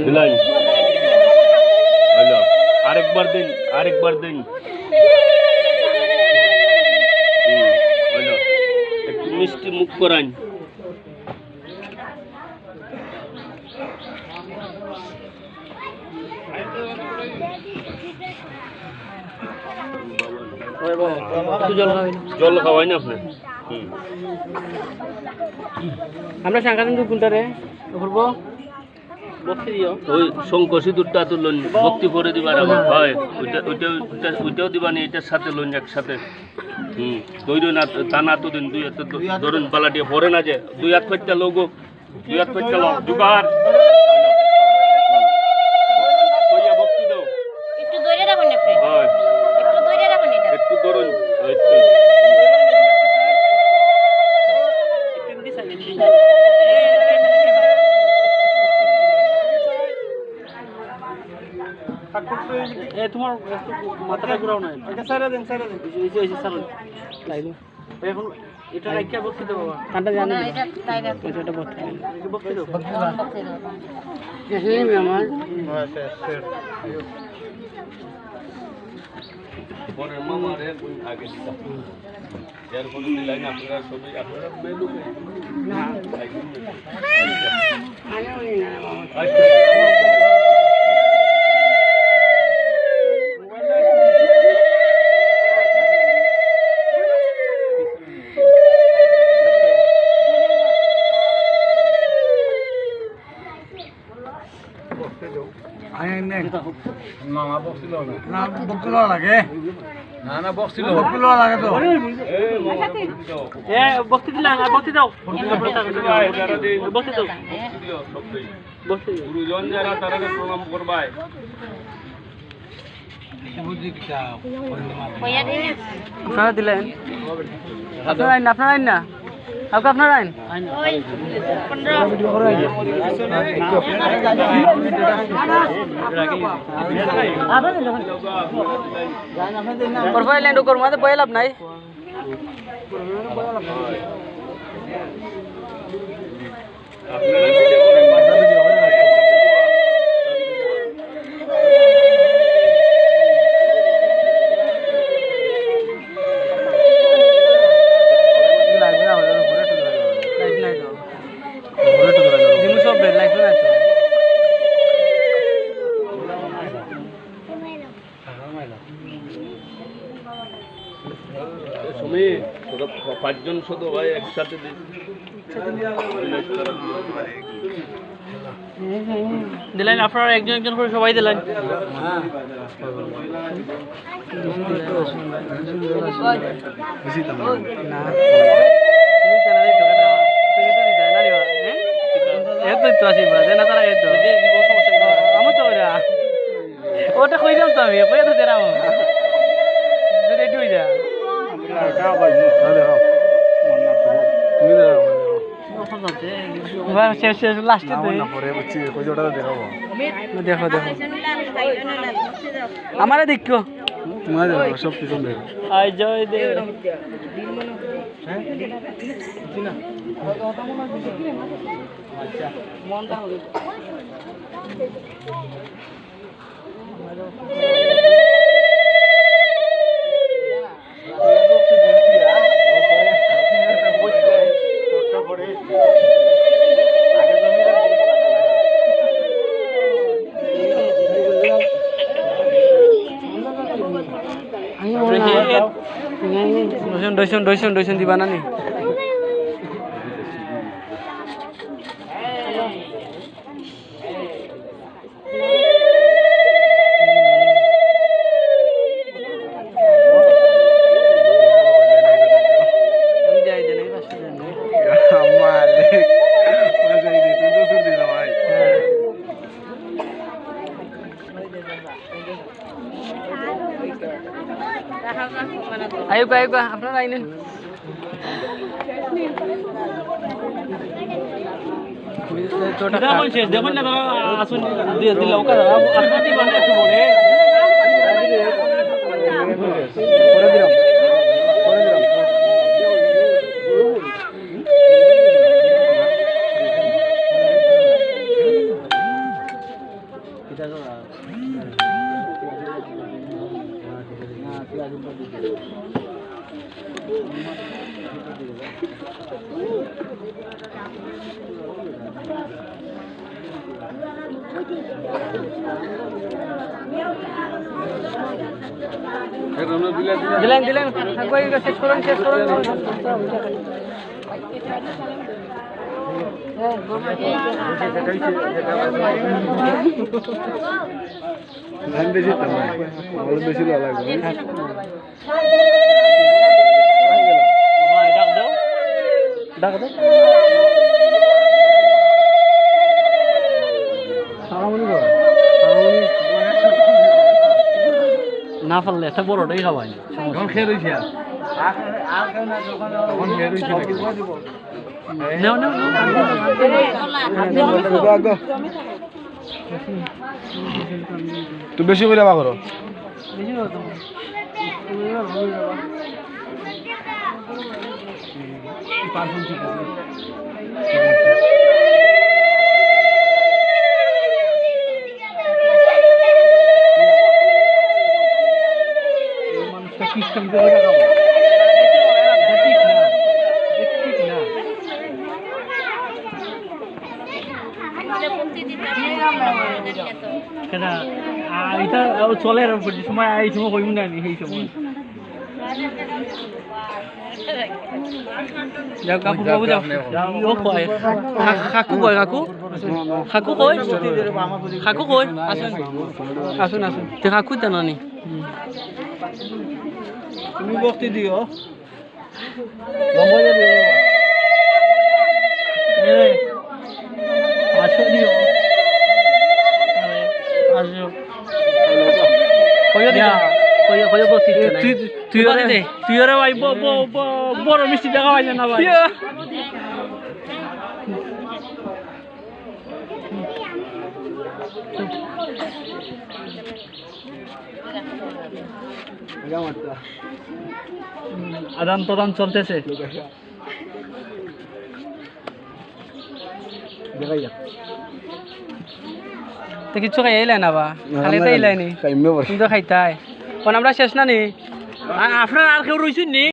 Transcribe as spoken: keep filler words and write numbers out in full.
দিলাইন। হইলো। আরেকবার দিন, আরেকবার দিন। হুম, হইলো। একটু মিষ্টি মুখ করাইন। একটু জল খাওয়াই না। জল খাওয়াই না আপনি? হুম। আমরা সাংঘাতিক কোনটা রে? অপূর্ব? ভক্তি দিও। ওই শঙ্খ সিঁদুরটা তো লইন, ভক্তি করে দিবার আবার। হয়, ওইটা, ওইটা, ওইটা, ওইটাও দিবা নি, এটার সাথে লইন একসাথে। হুম, ধৈর্য না, তা না তো দিন, দুই হাতে ধ-, ধরুন পালাটিয়ে পড়ে না যে, দুই হাত করতে লোক, দুই হাত করতে লোক, জোগাড়। কইয়া ভক্তি দাও। একটু ধরে রাখুন আপনি। হয়। একটু ধরে রাখুন এটা। একটু ধরুন। ওই তো। এ, তোমার একটু মাথাটা ঘুরাও না। ওকে, ছেড়ে দিন, ছেড়ে দিন। এই যে, এই যে, ছাড়ুন। তাই না? এখন এটা রাখিয়া বক্তৃতা বাবা। ঠান্ডা জানি না, না। এটা তাই রাখো। এটা বক্তৃতা। এটা বক্তৃতা। বক্তৃতা। এখানে মেহমান। পরে মামারে আগে দিতাম। এরপরে দিলাই না, আপনারা সবাই, আপনারা মেয়ে লোক। না। আই, আই, নে। না, না, বক্সি লও না। না, বক্সি লওয়া লাগে। না, না, বক্সি লও। বক্সি লওয়া লাগে তো। এ, বক্সি দিলাম, আর বক্সি দাও। বক্সি দাও। বক্সি দাও। গুরুজন যারা, তারা প্রণাম করবায়। আপনারা দিলেন? আপনারা আইন না, আপনারা আইন না। কাউকে আপনারা আইন। ওর বয়ে লাইন করবো, আমাদের বয়ে লাভ নাই। সুমি, তোরা পা-, পাঁচজন শুধু ভাই একসাথে দি-, দিলেন, আপনারা একজন একজন করে সবাই দিলেন। এত তো আশীর্বাদ, এ না তারা এত। আমার তো ওরা। ওটা কইলাম তো আমি, কইয়া তো দিলাম। যদি একটু হয়ে যায়। ভাই, শেষ, শেষ, লাস্টে না, তো। না, পরে বুঝছি, কই যে ওটা তো দেখাবো। দেখো, দেখো। আমারে দেখো। তোমার দেখো, সব কিছু দেখো। আই জয় দে। ডইছন, ডইছন, ডইছন দিবা না নি? আইউক্কা, আইউক্কা, আপনারা আইনেন। দেখুন শেষ, দেখুন না, তারা আসুন, দিয়ে দিলে ওকে, আপনার কি মানে একটু বলে? দিলেন, দিলেন। শেষ করুন, শেষ করুন। ধান বেশি তো না, ভালো বেশি লাগবে। ডাক দাও। না পারলে একটা বড়টাই খাওয়াই। তখন খেয়ে রয়েছে আর। তখন খেয়ে রয়েছে নাকি? নেও, নেও, নেও। তুই বেশি করে বার করো। কেন? আ, এটা, ও চলে আর কি, সময়, এই সময় কইব না আমি, এই সময়। যাও, কাকু, বাবু, যাও। ও কই? খা-, কাকু কই, কাকু? কাকু কই? কাকু কই? আসুন। আসুন, আসুন। তে কাকু তো নানি। তুমি ভক্তি দিও। লম্বা করে দিও। এ, পাঁচশো দিও। আরে, পাঁচশো। কইও দিও। কইও, কইও বত্রিশ এ, টাকা। তুই, তুই ওরে, তুই ওরে ভাই, ব-, ব-, ব-, বড় মিষ্টি দেখা পাই না ভাই। ইয়া। আদান প্রদান চলতেছে। তো কিচ্ছু খাইয়া আইলাই না বা? না, খালি না, তো আইলাই নি। খাইমু বলে। কিন্তু খাইতাই। কোন আমরা শেষ না নি? আ-, আপনার আর কেউ রইছইন নি?